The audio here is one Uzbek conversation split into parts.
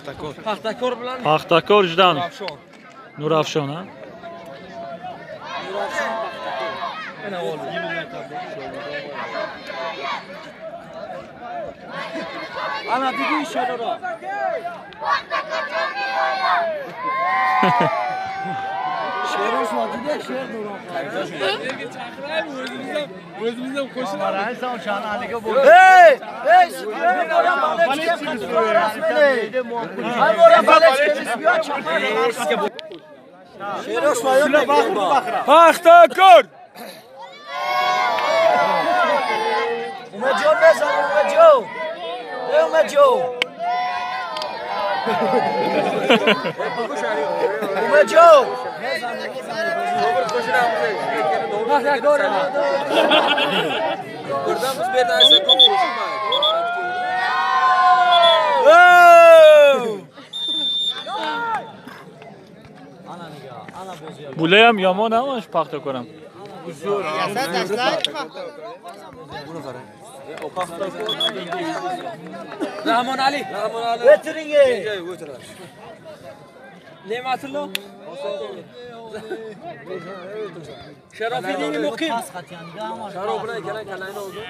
Paxtakor. Paxtakor bilan Paxtakor Jdanov. Nurafshon, ha? Nurafshon Paxtakor. Ana oldi. Ana bugun Shodoro. Sherosh vodida sher Nuron. Chaqiraymi o'zimiz ham qo'shilamiz. Ey, ey, Paxtakor! Umajon bezan, Umajon. Ey Umajon. Umajon. Buradan biz bir tane kop qo'shilmaydi. Bular ham yomon emas, Paxtakor ham. Rahmon Ali. Rahmon Ali. O'tiring. O'tiradi. Ne'matullo. Sharofiddin Muqim. Sharof bilan ikkalang kalangni oldi.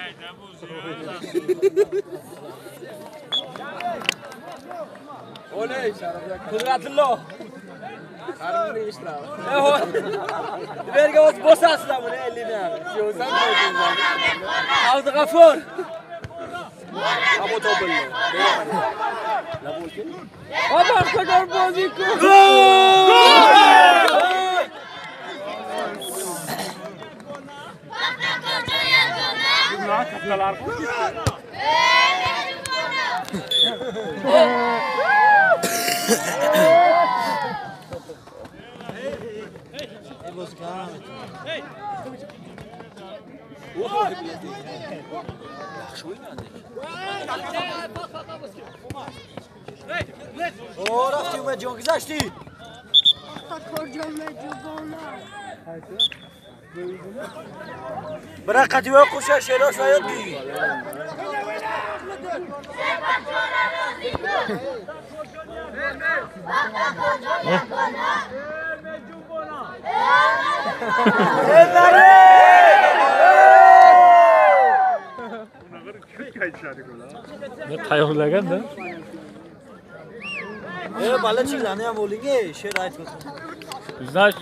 Oley Sharof. Qudratullo. Qarinni ishtiradi. Berga o'z bosasizlar buni 50 ming. Yo'qsan Abdug'afur. Abu Tobillo. Paxtakor bozi ku. Yaxshi o'ynadik. O, rafti Umajon guzashdi. Biroq qativa qo'sha Sherosh va yo'q. Ne tayyorlagan-da? Balachilarni ham oling, she'r aytib o'ting. Знаешь,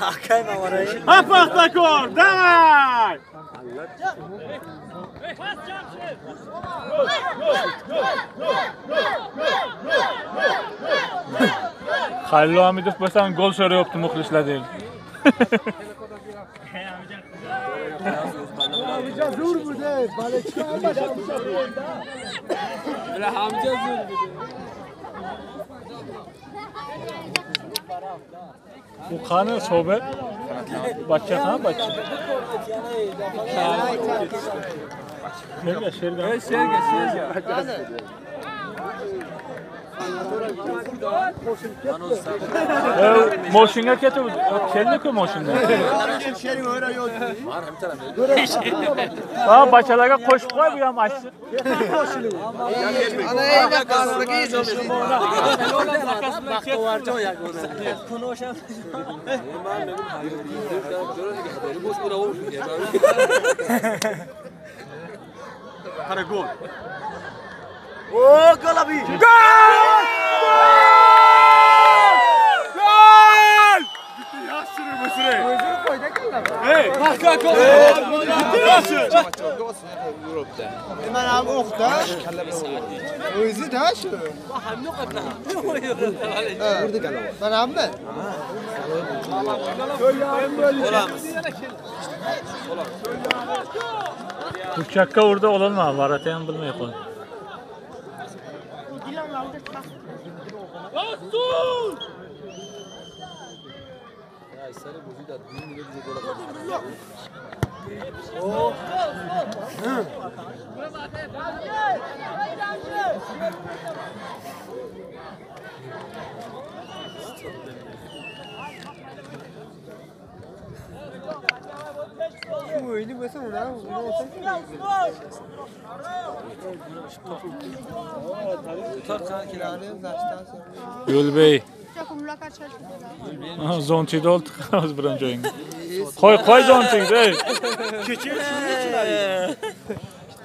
Akay mavara. Ha Paxtakor, давай! Xayrillo Hamidov bo'lsa ham gol so'rayapti muxlislar deydi. Zo'r bo'ldi, balachilar Hamza zo'r bo'ldi. Bu qani Sobir? Bachcha ha, bachcha. Sherga, sherga. Sherga, sherga. Moshinga ketib, keldi-ku moshinga. Ha, bachalarga qo'shib qo'y, bu ham achsin. Qara gol. O, gol abi. Gol! Gol! Bitta yaxshi o'sire. O'zini qo'ydi ekanlar. Hey, Paxtakor. Bitta yaxshi. Mana ham o'qda. O'zi da shu. Mana hammi? Olamiz. Burchakka urdi, ololmadi. Varata ham bilmay qoldi. O'yini bo'lsa ular uni olsa Yo'lbey. Zontikni oldi hozir bilan joyingga. Qo'y, qo'y zontikni, ey. Kecha shuni ichiladi.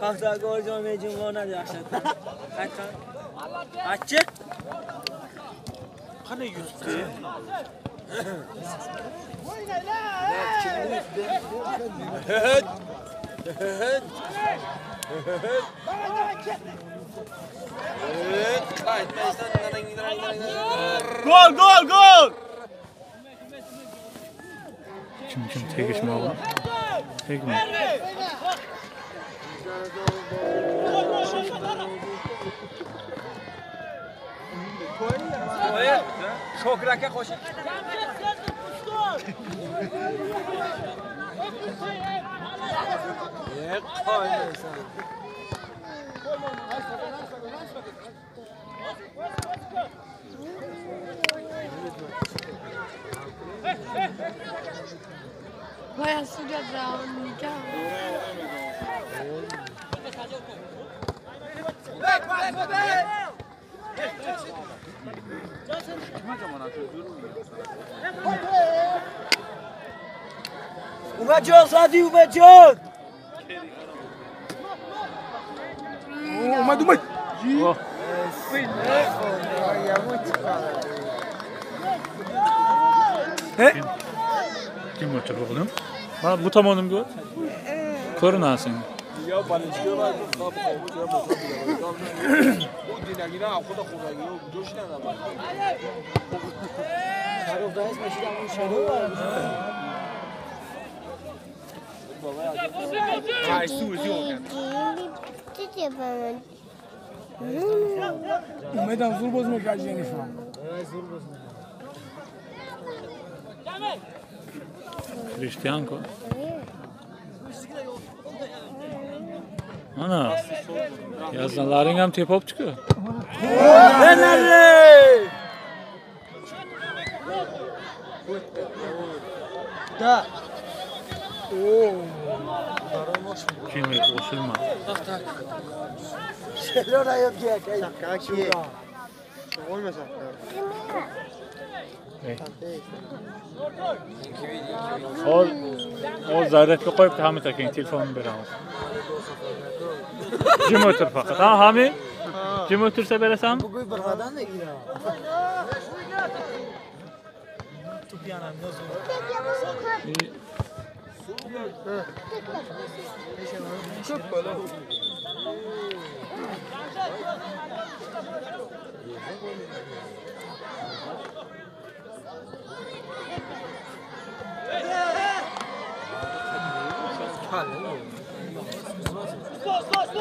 Paxtakor jomejinxonada yaxshi. Qaytgan. Achchi. Qanday yutdi? Gol, gol, gol! Kim kim tegishma o'g'lim? Tegma. Shokir aka qo'shib. Voy sudya nikah. Umarjon Sadi, Umarjon. Umad, Umad. Kim o'tir o'g'lim? Mana bu tomonimga o't. Ko'rinasan. Umidam zo'r bozma jenifam. Cristianko. Mana. Yazdanlaring ham tepibdi-ku. Da. Kim qo'shilma. Hozir zaryadga qo'yibdi Hamid akang, telefonini beramiz. Jim o'tir faqat. Ha, Hamid? Jim o'tirsa berasanmi? Bugun bir qadamda giraman.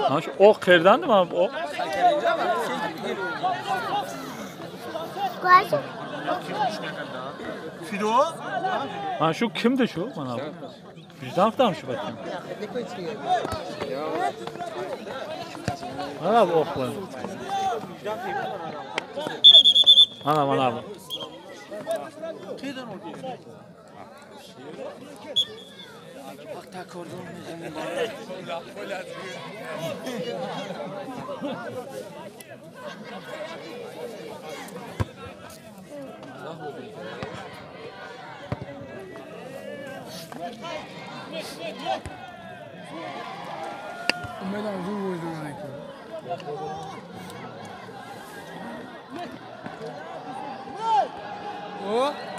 Mana shu o'q qayerdanmi mana bu o'q? Fido? Mana shu kimdi shu? Mana bu. Vijdonovdanmi shu bakam? Mana bu o'qlar. Mana mana bu. Umidam zo'r o'ynagan ekan.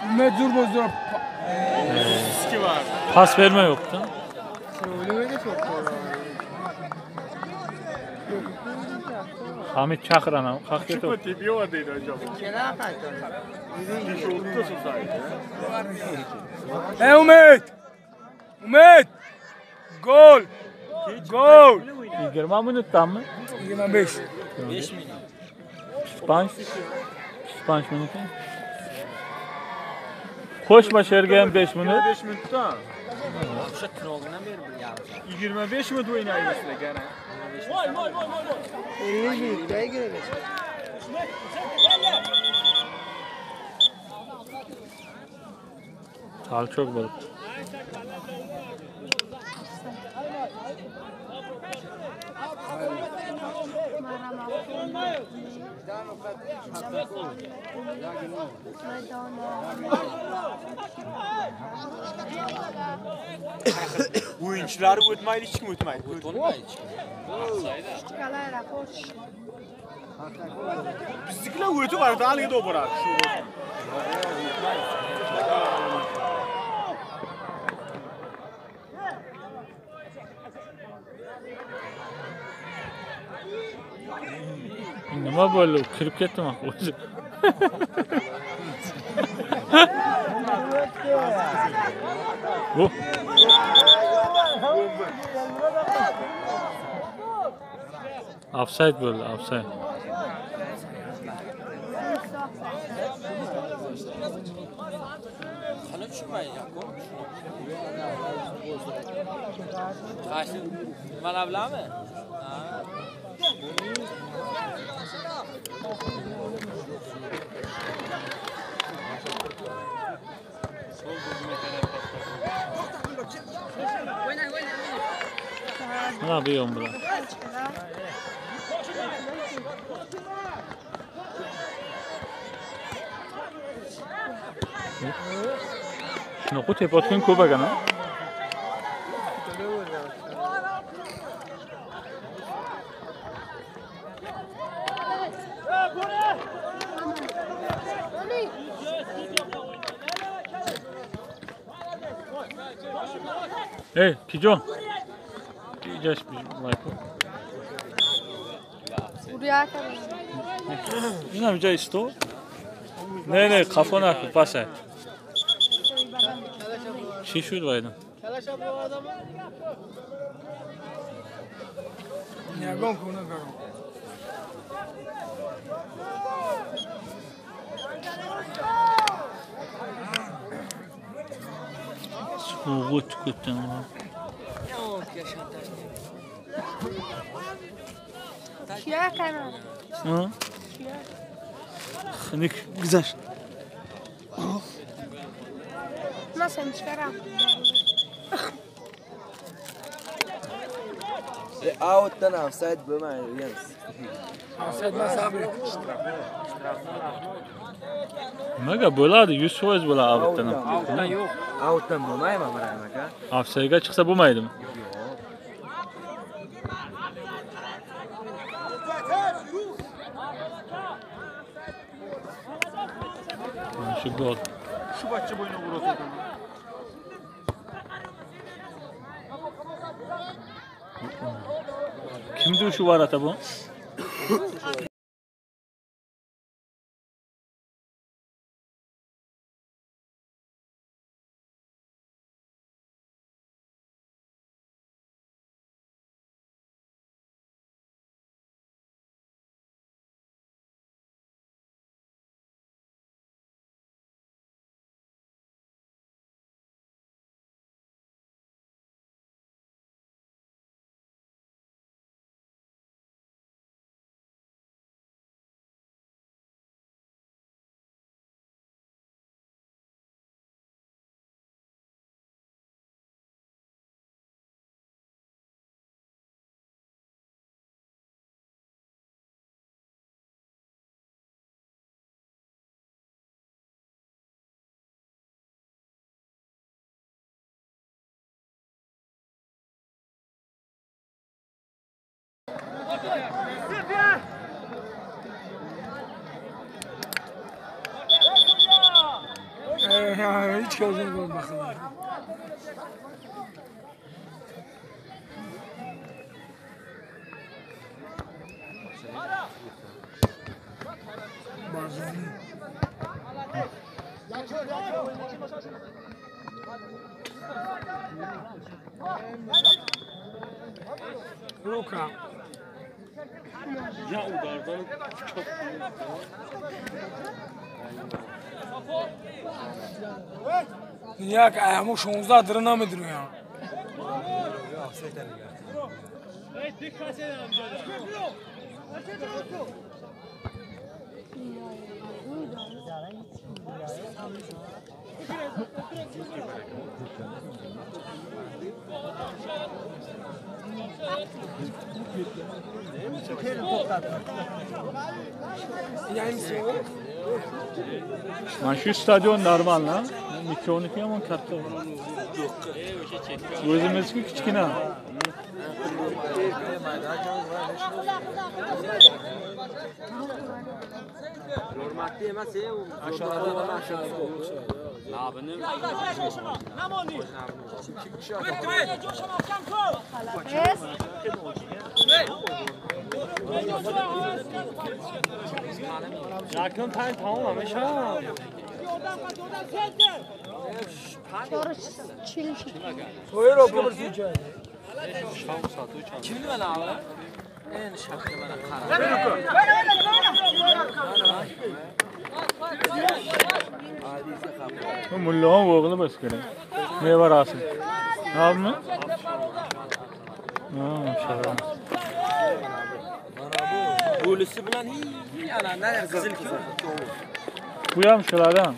Umid zo'r bozdirib. Pas verme yo'qda. Hamid chaqir ana, qaq ketib. Ey Umid! Umid! Gol! Gol! 20 minutdanmi? 25. 5 minut. 5 minut. Qo'shma sherga ham 5 minut. 5 minutdan. O'sha tirog'idan beri bir yarim. 25 minut o'ynaymiz sizlar ana. 50 minutda 25. Talchok bo'libdi. O'yinchilari o'tmaydi, hech kim o'tmaydi. Biznikilar o'tib haligi to'p boradi. Nima bo'ldi? Kirib ketdimi o'zi? Bu. Offside bo'ldi, offside. Qani tushunmaydi, Yakub. Qaysi mana bilanmi? Ha. Mana bu yon bilan. Shunaqa tepayotgan ko'p ekan, ha? Ey, Kijon. Ijash лайк. Инам иҷа исто. Не, не, қафо накун, пасай. Чӣ шуд вайда? Ягон куна гаром. Soğuk ketdi. Hı? Xunuk guzasht. Outdan offside bo'lmaydi, Jens. Offside emas abi. Nimaga bo'ladi? 100% bo'ladi outdan. Outdan yo'q. Outdan bo'lmaydimi, Ibrahim aka? Offside'ga chiqsa bo'lmaydimi? Yo'q. Shu gol. Shu bachcha bo'yni uradi. Kimdi shu varata bu? Hiç gözünü görmesin. Barzani. Luka. Ya udardan çok Як ему 16 дыр намедурям. Mana shu stadion normal, ha? Mikroniki ham katta. O'zimizniki kichkina. Hurmatli emas, u. Yakın tane tamam ama şa. Kimni mana abi? En şapka mana qara. Bu mullon o'g'li bo'lsa kerak. Nevarasi. Nima? Ha, shara. Mana bu bo'lisi bilan ana nari qizil-ku. Bu ham shulardan.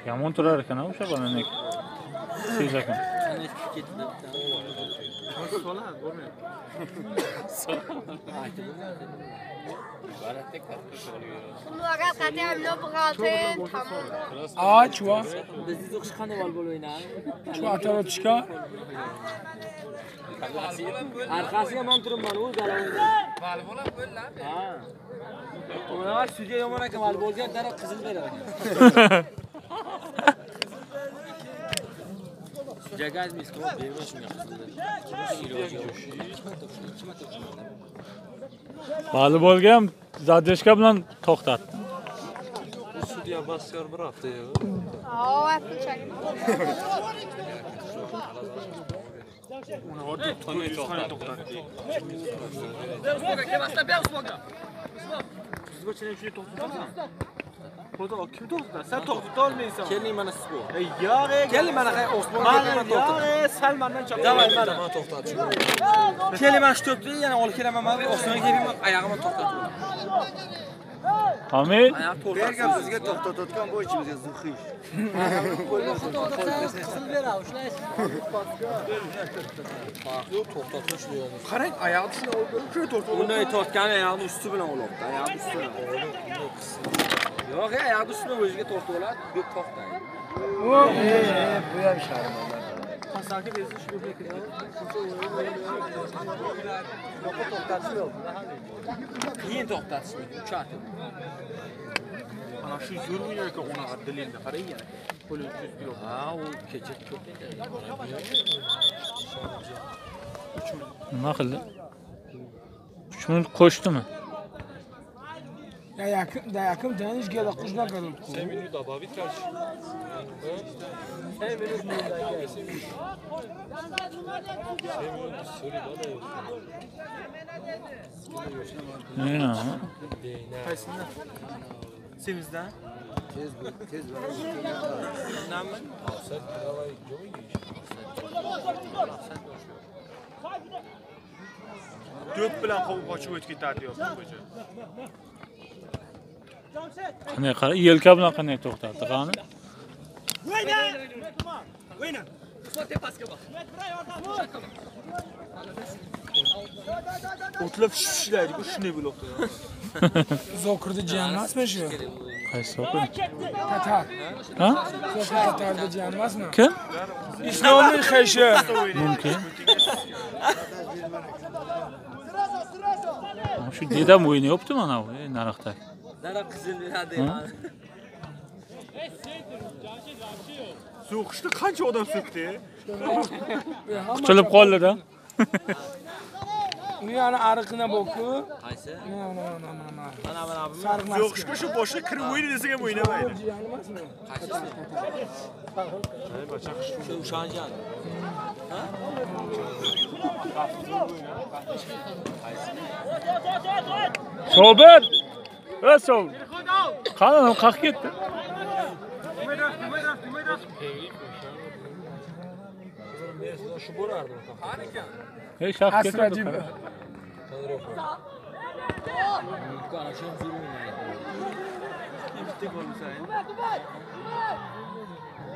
Yomon turar ekan o'sha bolaning. Tez ekan. А, чува? Чува atarotishka? Arkasiga men turibman, u galovda. Volleybol ham bo'ldi. Ha. O'ynash sudya yomon ekan, voleybolga darrov qizil berar ekan. Jagaz miskov berma shunga qizilni. Voleybolga ham zadeshka bilan to'xtatdi. Sudya basyor bir hafta ya. Kim to'xtatadi? Sen to'xtata olmaysan. Keling mana siz bu. Ey yo'q, keling mana Osmonga kelaman to'xtat. Sal mendan chap. Davay mana to'xtat. Keling mana shu to'pni yana olib kelaman men Osmonga kelib oyog'imni to'xtatib. Amin. Bergan bizga to'xtatayotgan bu ichimizga zuhish. Qizil beradi, ushlaysiz. Yo'q, to'xtatish yo'q. Qarang, oyog'ini shuni olib berib, shuni tortib. Bunday tortgani oyog'ini usti bilan olyapti, oyog'ini usti bilan. Yo'q, oyog'ini usti bilan o'ziga tortib oladi, bu to'xtaydi. Bu ham sharmanda. Pasaki bezi shu yerga kiradi. To'xtatish yo'q. Qiyin to'xtatish, uch atib. Ana shu zo'r o'ynar ekan, unaqa dilingni qarang yana. Qo'li 300 kilo. Ha, u kecha ko'p edi. Nima qildi? 3 minut qo'shdimi? Ya yakın, da yakın deniz gele kuzuna kadar. 5 minut добавить короче. 5 minut. Ne? Qaysidan? Semizdan? Tez tez. Nima? To'p bilan qovib qochib o'tib ketadi yo'q ko'cha. Qanday qara, yelka bilan qanday to'xtatdi, qani? O'tlab shishlaydi, bu shunday bo'libdi. Zokirda jiyan emasmi shu? Qaysi Zokir? Tatar. Ha? Zokir Tatarda jiyan emasmi? Kim? Islomiy Xeshi. Mumkin. Shu dedam o'ynayapti mana bu narixda. Dara qizil beradi. So'qishda qancha odam so'kdi? Quchilib qoldi-da. Uni yana ariqina boku. Qaysi? Mana mana. Mana mana bu. So'qishga shu boshqa kirib o'yna desak ham o'ynamaydi. Qaysisi? Shu Ushanjan. Ha? Sobir! Ey Sobir! Qani, qalqib ketdi. Ey shaq ketdi. Bitta gol bo'lsa.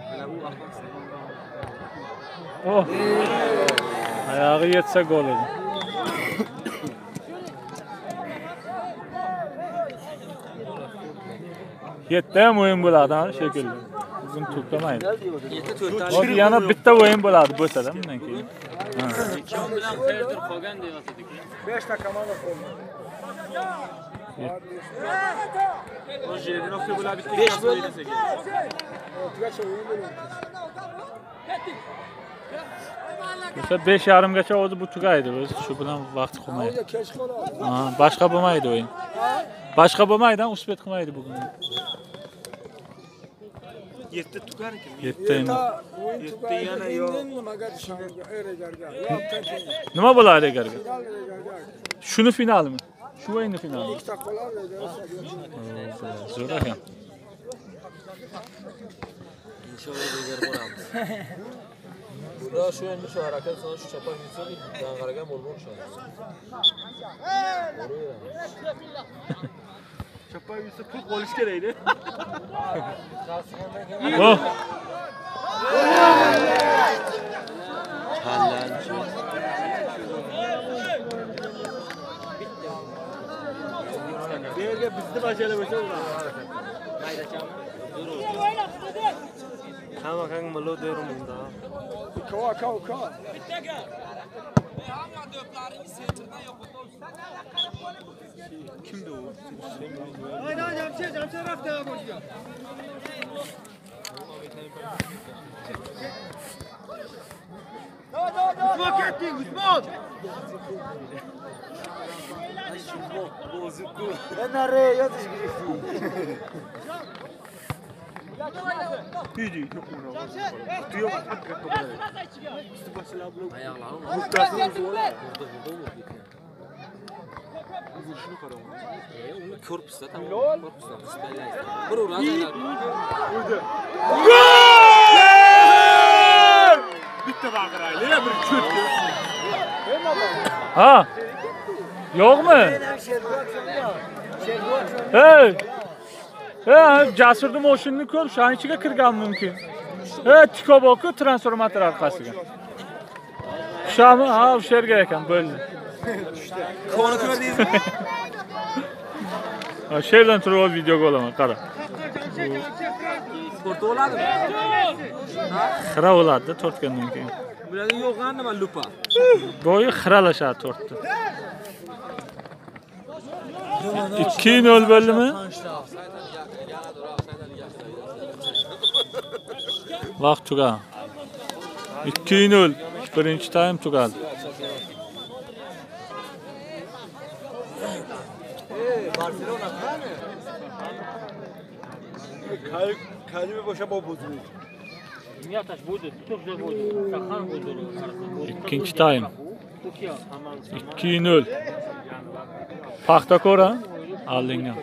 Mana bu ahmoq. Oh. Oyog'i yetsa gol edi. Yetti ham o'yin bo'ladi, ha, shekilli. Bugun to'xtamaydi. Hozir yana bitta o'yin bo'ladi bo'lsa-da bundan keyin. Ikki bilan qayerdir qolgan deyotdik. 5 ta komanda qoldi. 5 bo'ldi. O'sha 5:30 gacha o'zi bu tugaydi. O'zi shu bilan vaqt qolmaydi. Ha, boshqa bo'lmaydi o'yin. Boshqa bo'lmaydi, uspet qilmaydi bugun. 7 tugar ekan. 7 endi. 7 yana yo'q. Nima bo'ladi egarga? Shuni finalimi? Shu o'yinni finalimi? Zo'r ekan. Inshaalloh egar boramiz. Bunda shu endi shu harakat sana shu chapa yutsa, dang'araga bo'lib o'xshaydi. Chapa yutsa pul qolish kerak-da. Oh. Berga bizni bajarib o'sha uradi. Hamma kang malo derim unda. Kawa kawa kawa. Kimdi u? Hayda Jamshid, Jamshid rafta bo'lgan. Usmon ketdi, Usmon. Nare yotish girifti. Tiydi, tuyo hakka to'g'ri. Shuni qarang. Uni korpusda tamom, korpusdan qismaylaydi. Bir uradi. Urdi. Gol! Bitta baqirayli, bir cho'tki. Ha. Yo'qmi? Hey! Ha, Jasurning mashinini ko'r, shuning ichiga kirgan mumkin. Ha, tikoboku transformator orqasiga. O'shami? Ha, o'sha yerga ekan, bo'ldi. Koni ko'rdingizmi? Ha, shu yerdan turib olib videoga olaman, qara. To'rtta bo'ladimi? Xira bo'ladi-da tortgandan keyin. Bularga yo'q nima lupa. Bo'yi xiralashadi tortdi. 2-0 bo'ldimi? Vaqt tugadi. 2-0. Birinchi taym tugadi. Barselona qani? Kalbi bo'sha bo'zildi. Ikkinchi taym. 2-0. Paxtakor oldinga.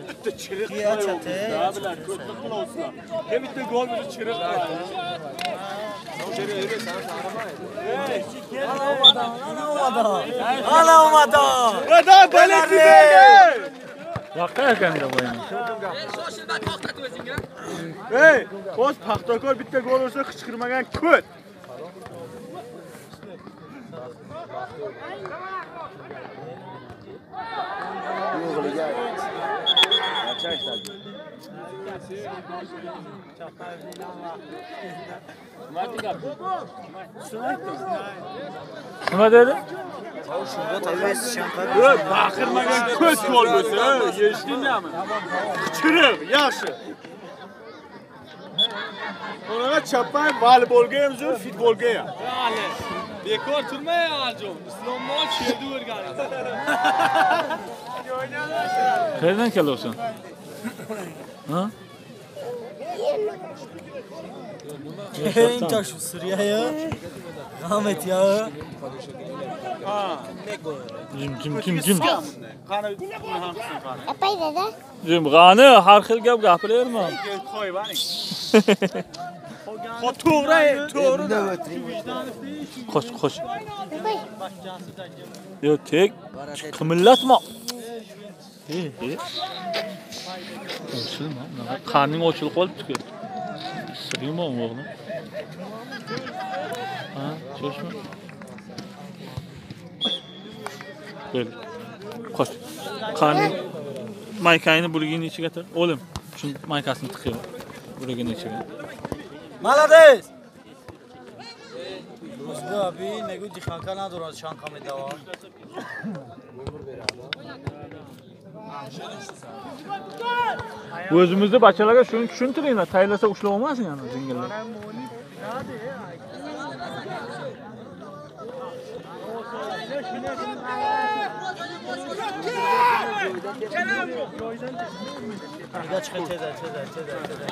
Bitta chiriq hem bitta gol bilan chiriq. Ana umadan. Vada baleti. Vaqa ekanda bu endi. Ey, qo'z Paxtakor bitta gol ursa qichqirmagan ko't. Nima dedi? Baqirmagan ko't gol bo'lsa, eshitdingmi? Qichqiriq, yaxshi. Unaqa chapang voleybolga ham zo'r, futbolga ham. Bekor turmay Aljon. Islomni cherdi o'rganadi. Qayerdan kelyapsan? Ha? Eng tosh Suriya ya. Rahmat ya. Jim jim jim jim. Qani buni ham qilsin qani. Apay dada. Jim qani har xil gap gapiraverma. Qo'y baring. Xo'p, to'g'ri, to'g'ri. Qo'sh, qo'sh. Yo, tek qimillatma. Ochilma, qorning ochilib qolibdi-ku. Issig'ingmi o'g'lim? Ha, cho'shmi? Bo'l. Qo'sh. Qorning maykangni burgini ichiga tiq. O'g'lim, shuni maykasini tiqib burgini ichiga. Молодец! Рӯзбе аби мегӯ диханка надорад чанд қа медавад. O'zimizni bachalarga shuni tushuntiringlar, taylasa ushlab olmasin yana zingillab. Diga chiqa tezar, tezar, tezar, tezar.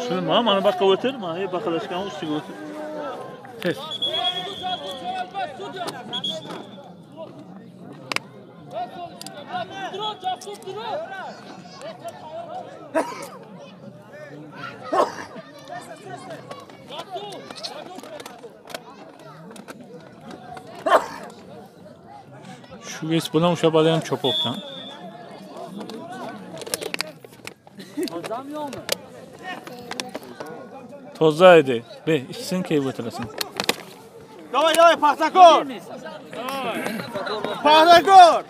Shuni mana bu yoqqa o'tir, mana baqalashgan ustiga o'tir. Tez. Shu es bilan o'sha bola ham chopibdi. Tozami yo'qmi? Toza edi. Be, ichsin keyin o'tirasan. Давай, давай, Paxtakor. Paxtakor.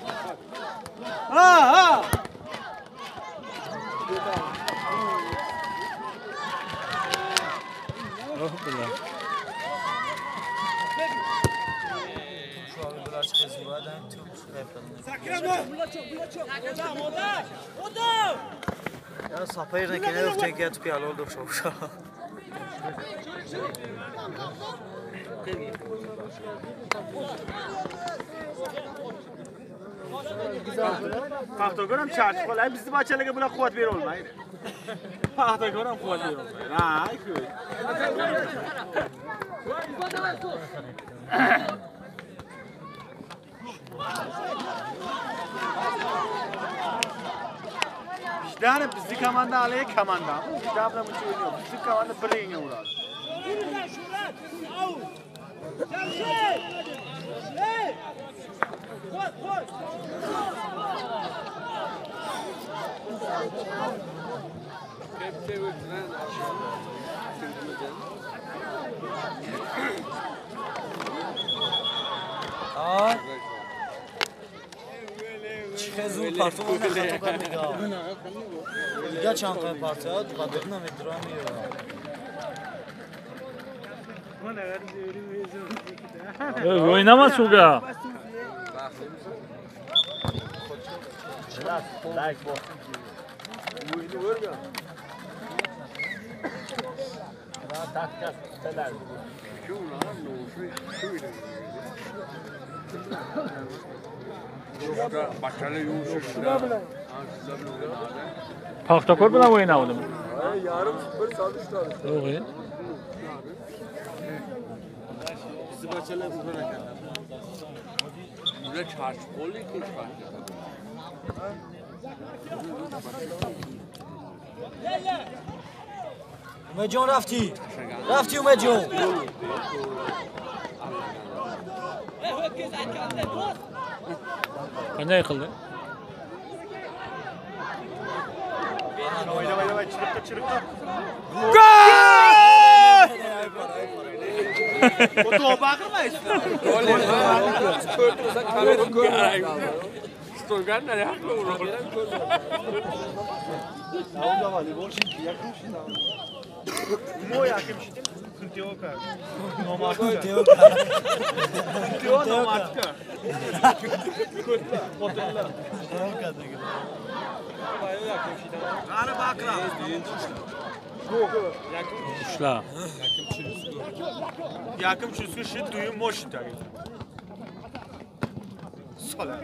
Ha, ha. Oh, bilan. Ya sapayirni kenar tenga tupi oldi o'sha. Paxtakor ham charch qoladi. Bizni bachalarga bular quvvat bera olmaydi. Paxtakor ham quvvat bera olmaydi. Ha, ku. Vicdanı bizni komanda alaya komanda. Vicdan bilan buncha o'ynayapti. Bizni komanda bir yenga uradi. Чӣ парту хато кард мега. Дига чанд қай партия қадр намедурам меёрам. O'ynama suvga. Paxtakor bilan o'ynadimi? Yarim bir saat 3 tane. Yo'q. Bizni bachalar urar ekanlar. Ular charch qo'llik chiqardi. Umarjon rafti. Rafti Umarjon. Qanday qildi? Давай, давай, давай, chiriqqa, chiriqqa. Gol! To'p baqirmaysiz. Ko'rdirsa kamera ko'rmaydi. Stolganlar yaxshi uradi. Onda voleybol şimdi yakın şimdi. Mo yakın şimdi. Kunteoka. Kunteoka. Kunteo nomatka. Xotinlar. Qani baqiramiz. Ushla. Yakım chusku shit duyum moshit aka. Sola.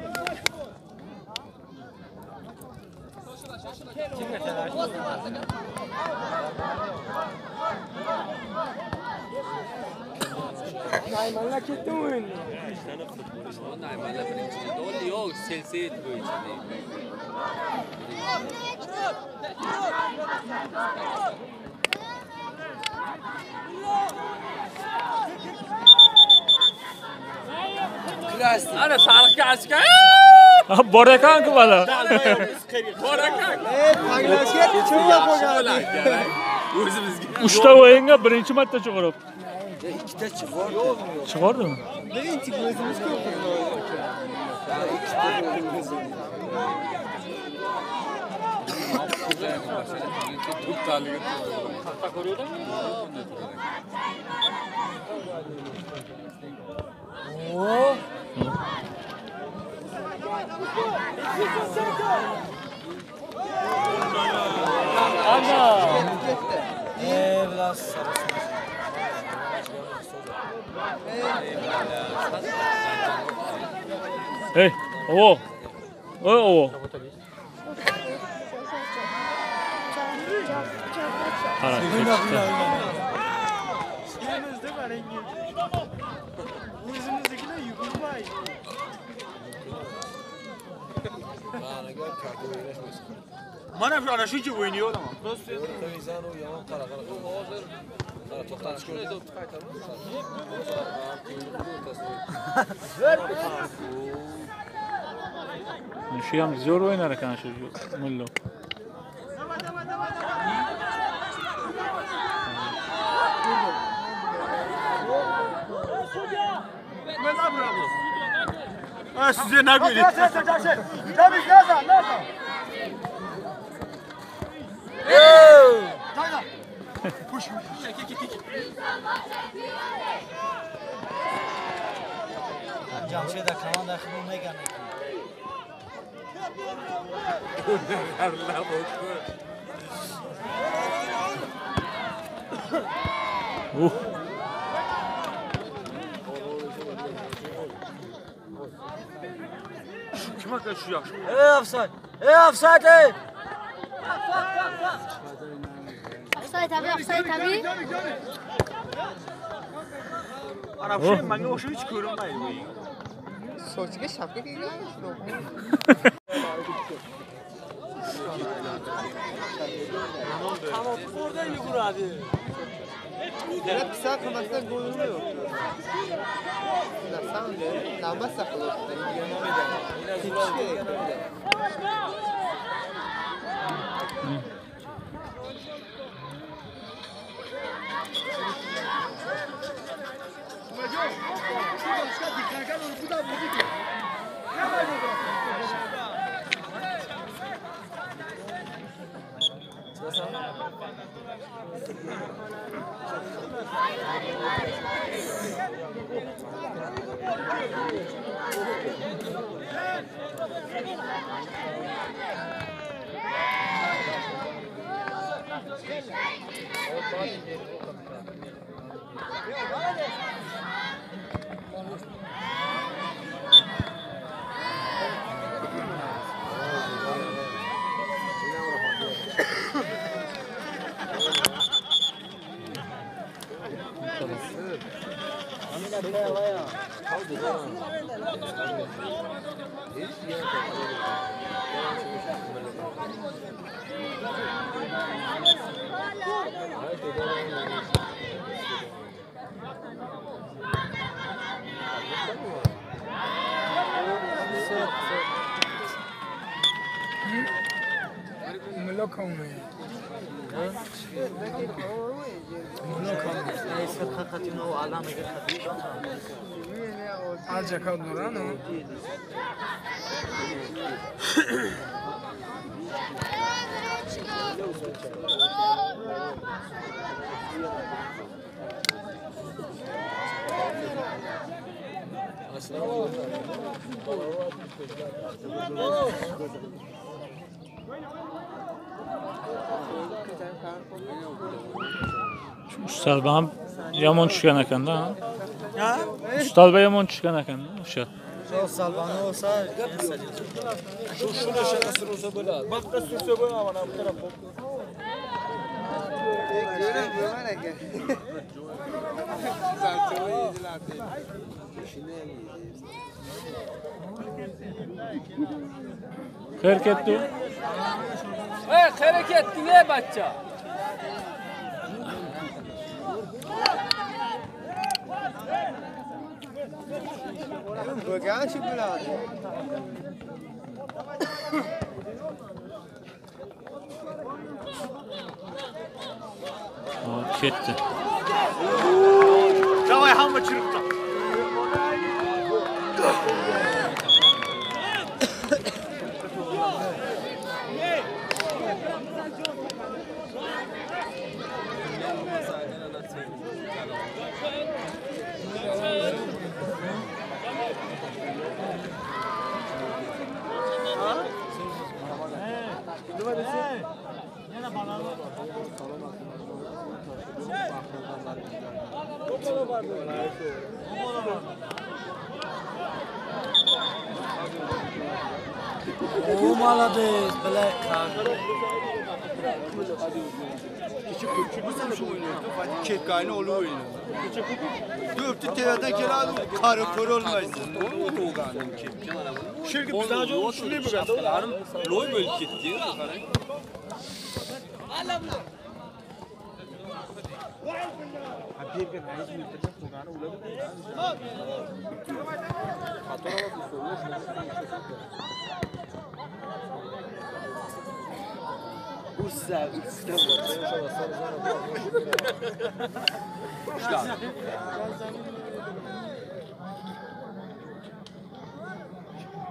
Naymanlar ketdi o'yinni. Naymanlar birinchi bo'ldi. Yo'q, Selset bo'yicha deydi. Ana sariqqa ochgan. Bor ekan-ku bola. Bor ekan. Tanglashga chunga qo'ygan. O'zimizga. 3 ta o'yinga birinchi marta chiqarib. Ikkita chiqardi. Chiqardimi? Birinchi o'zimiz ko'rdik. Ana. Biraz Ey, o. O. Qara, Elimizda qarang. O'zimiznikilar yugurmaydi. Mana shu ana shuncha o'ynayapman. Просто yomon qara qara. Hozir qara to'xtatish kerak. Shu ham zo'r o'ynar ekan shu Mullo. Ha size ne koydu? Jamshid komanda xubun megan ekan. Kim aka shu yaxshi? Ey ofsayd! Ey ofsayd ey! Ofsayd abi, ofsayd abi. Ana shu menga o'xshab hech ko'rinmaydi bu. Sochiga shapka kiygan. Tamam, oradan yuguradi. Yana pisar qilmasdan gol urma yo'q. Narsam navbat saqlayapti. Tepish kerak. Ustalba ham yomon tushgan ekanda. Ha? Ustalba yomon tushgan ekanda o'sha. Salbani olsa, shu shuni sursa bo'ladi. Bitta sursa bo'ladi, mana bu taraf. Görün, görün aka. Qayerga ketdi? Ey, qayerga ketding ey bachcha? Bo'lgan shu bo'ladi. Hop, ketdi. Davay hamma chiribdi. O молодец, бля, как. Kepkayni olib o'ylaydi. Döpti tevadan keladi, qari ko'ra olmaysiz. Shirki bizdan jo'q shunday bo'lgan. Loy bo'lib ketdi. Qarang.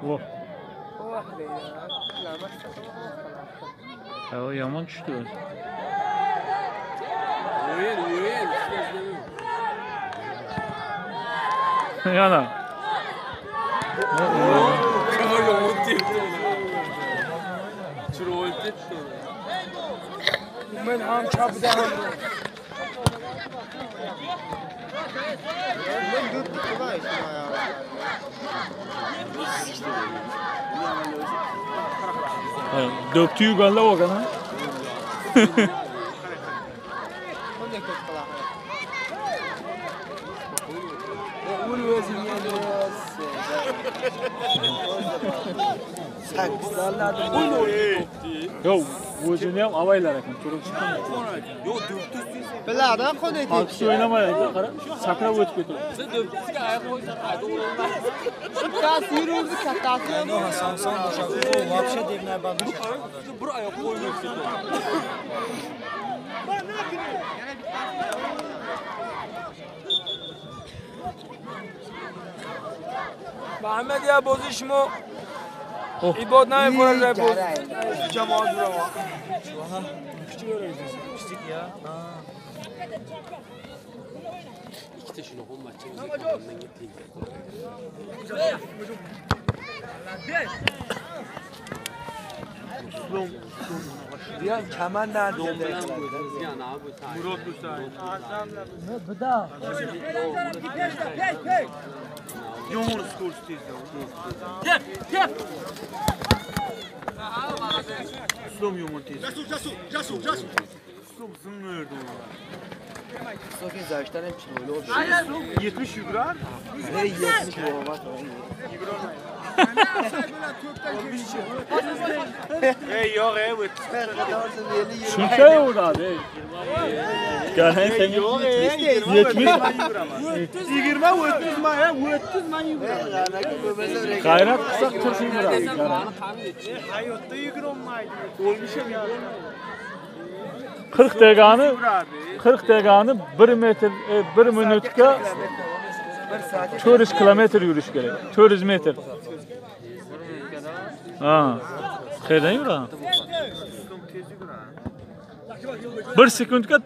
Vo. Ha, o yomon tushdi o'zi. O'yin, o'yin. Yana. Yomon tepdi uni. Chiroyli tepdi uni. Men ham chapda ham. Men döpti qilay Döpti yug'anlar bo'lgan ha. Yo'q, o'zini ham avaylar ekan, turib chiqqan. Yo'q, döpti Biladan qanday tepki? Haqsi o'ynamaydi, qara, sakrab o'tib ketadi. Siz döptisiga oyoq qo'ysa qayda o'rilmaydi. Bittasi yururdi, kattasi ham. Samson bo'shadi. Вообще deb Bir oyoq qo'yib ketadi. Ahmed ya bozi shmo ibod namekora boz jamoa durava. Kichik ya. Ikkita shunaqa match o'zbekistonga teng. Diyan kaman nerede? Murod Husayn. Bida. Yomon skor tezda. Tep, tep. Islom yomon tez. Jasur, Jasur, Jasur, Jasur. Islom zimmerdi uni. Sokin zaştan hep chiroyli oldu. 70 yugurar. Ne 70 olmaz. Ey yo'q, ey o'ttiz. Shuncha uradi. Qarang sen yo'q, ey 70 20 30 man, 30 man yuguraman. G'ayrat qilsa 40 yuguradi. Hayotda yugurolmaydi. O'lmisham yugurolmaydi. 40 degani 40 degani 1 metr 1 minutga 400 kilometr yurish kerak. 400 metr. Ha. Qayerdan yuradi? 1 sekundga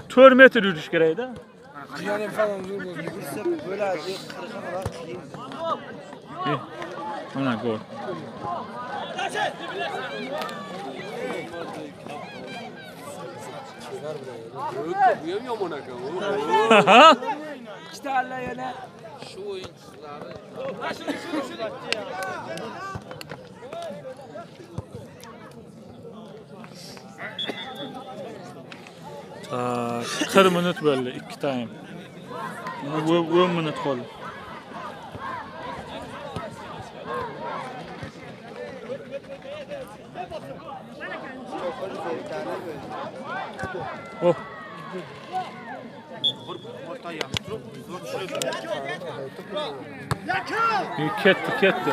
4 metr yurish kerak-da. Jiyanim falan zo'r bo'ldi. Yursa bo'ladi, 40 qiyin. Mana gol. Bu ham yomon ekan. Ikkita alla yana shu o'yinchilari. Tak, 40 minut bo'ldi, 2 taym. 10 minut qoldi. Oh. Ketdi, ketdi.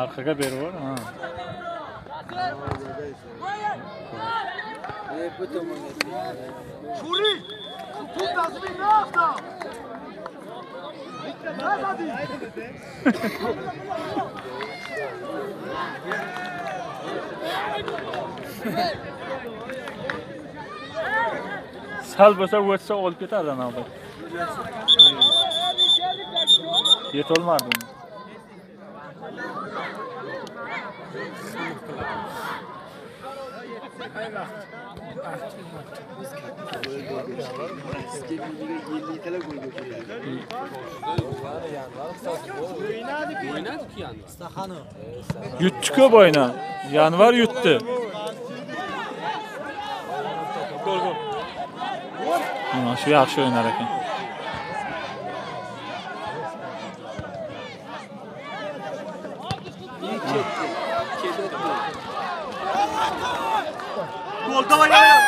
Arqaga berib yubor, ha. Shuri! To'p taslim nafta. Sal bo'lsa o'tsa olib ketardi navbat. Yetolmardi. Yutdi ko'p o'yna. Yanvar yutdi. Mana shu yaxshi o'ynar ekan. Gol, davay, davay.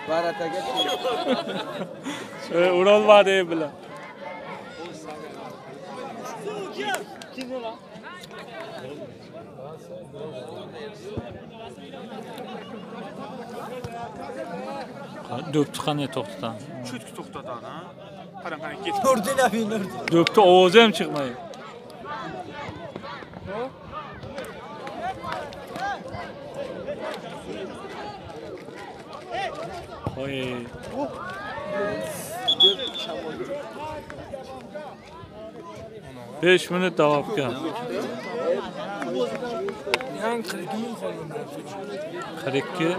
Barataga urolmadi bilan. Do'pni qanday to'xtatadi? Chutki to'xtatadi, ha? Qarang, qarang, ketdi. Nurdin abi, Nurdin. Do'pni ovozi ham chiqmaydi. Qo'y. 5 minut davom etgan. 42 minut qolgan. 42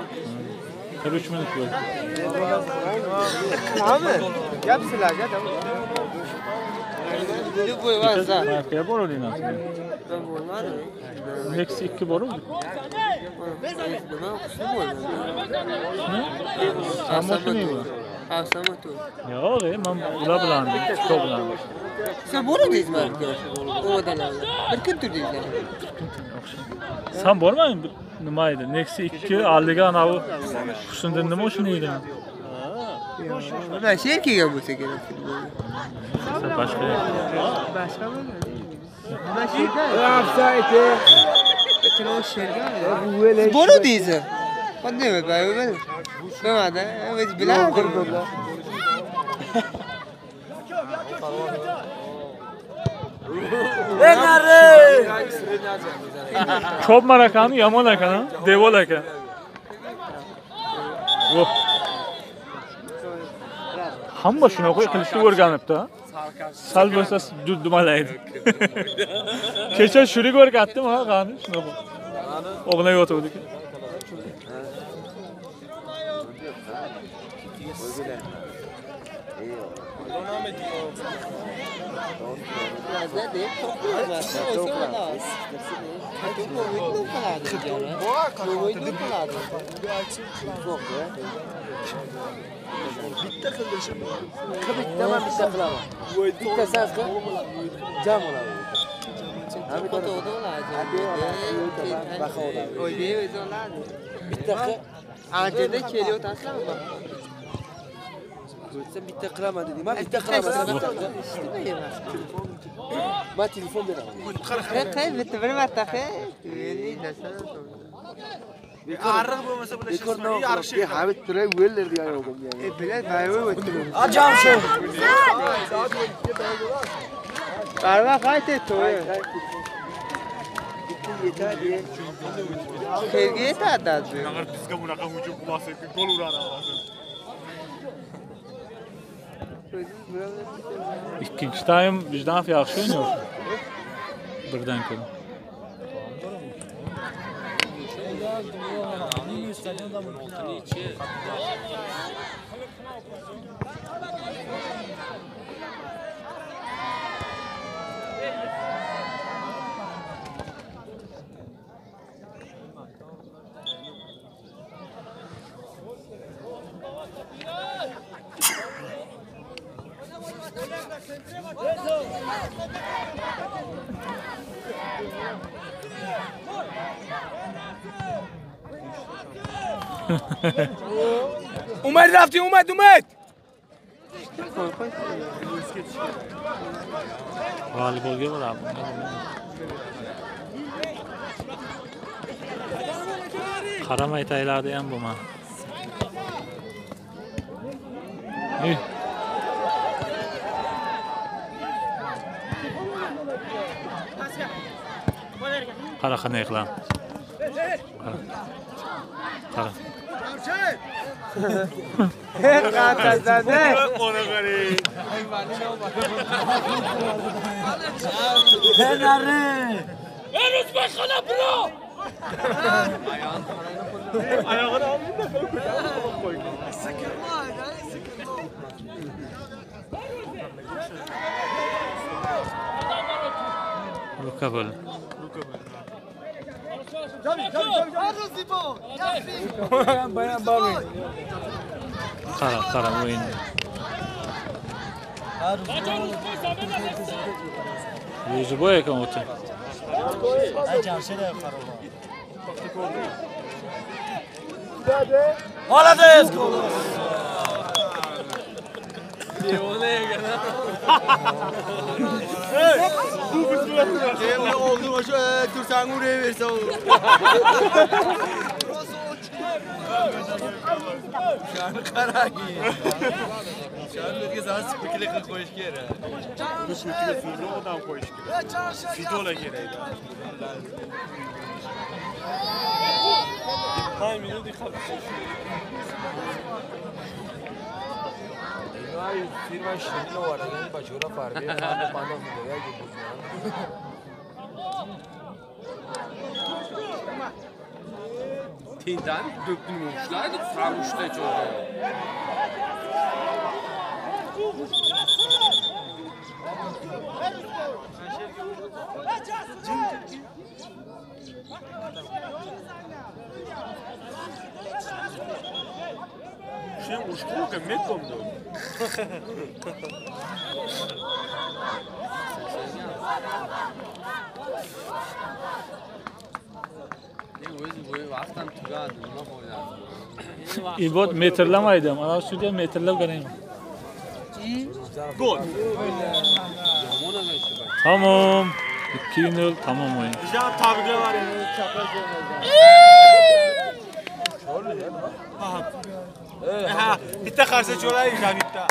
43 minut bo'ldi. Nima? Gap sizlarga, Markaga boravering. Next 2 boruvdik. Yo'q, men ular bilan, Tiko bilan. Sen boruvdingizmi markaga? O'dalar. Bir kun turdingizlar. Sen bormading, nima edi? Next 2 oldiga anavi Husniddin nima uchun edi? Mana sher kelgan bo'lsa kerak futbolga. Boshqa. Boshqa bo'ladi. Nima sherda? Offside. Boruvdingiz? Qanday bo'ladi? Bo'lmadi. O'zi biladi. Chopmar ekan, yomon ekan, devor ekan. Oh. Hamma shunaqa qilishni o'rganibdi. Sal bo'lsa dumalaydi. Kecha shurik o'rgatdim, ha, qani shunaqa. O'g'lay yotuvdik. Bitta qildirishim. Bitta men bitta qilaman. Bitta sen qil. Jam oladi. Bitta qil. Anjada kelyapsizmi? Sen bitta qilaman deding. Men bitta qilaman. Men telefon beraman. Qay bitta bir marta qil. Arriq bo'lmasa bular shishma, ariq. Habit turay o'ldir degan yo'qim yani. Bilat bayva o'tdi. Ajam shu. Barva qayt etdi. Yetadi. Qayerga yetadi hozir? Agar bizga bunaqa hujum qilmasak, gol uradi hozir. Ikkinchi taym Vijdanov yaxshi o'ynayapti. Birdan ko'ra. اومد رفتی اومد اومد. Voleybolga boradi. Qaramay taylardi ham bu man. Qara qanday qiladi. Qara. Qara. Luka bo'ldi. Qara, qara o'yin. Ro'ziboy ekan o'ti. Молодец! Endi oldim o'sha tursang uraversa u. Shuni qarang. Shuni san spikli qilib qo'yish kerak. Uni ko'tiga zo'rroq odam qo'yish kerak. Fidola kerak. 5 minut Firma shunga boradi, bachora farbi, panda xudoga Tendan do'ppini ushlaydi, sarushda cho'g'i. Shu ushqo'ga metkomdi. Ibot metrlamaydi. Mana sudya metrlab qarang. Gol. Tamom. 2-0 tamom o'yin. Bizdan tabriklar. Ha, bitta qarshi cho'laylik bitta.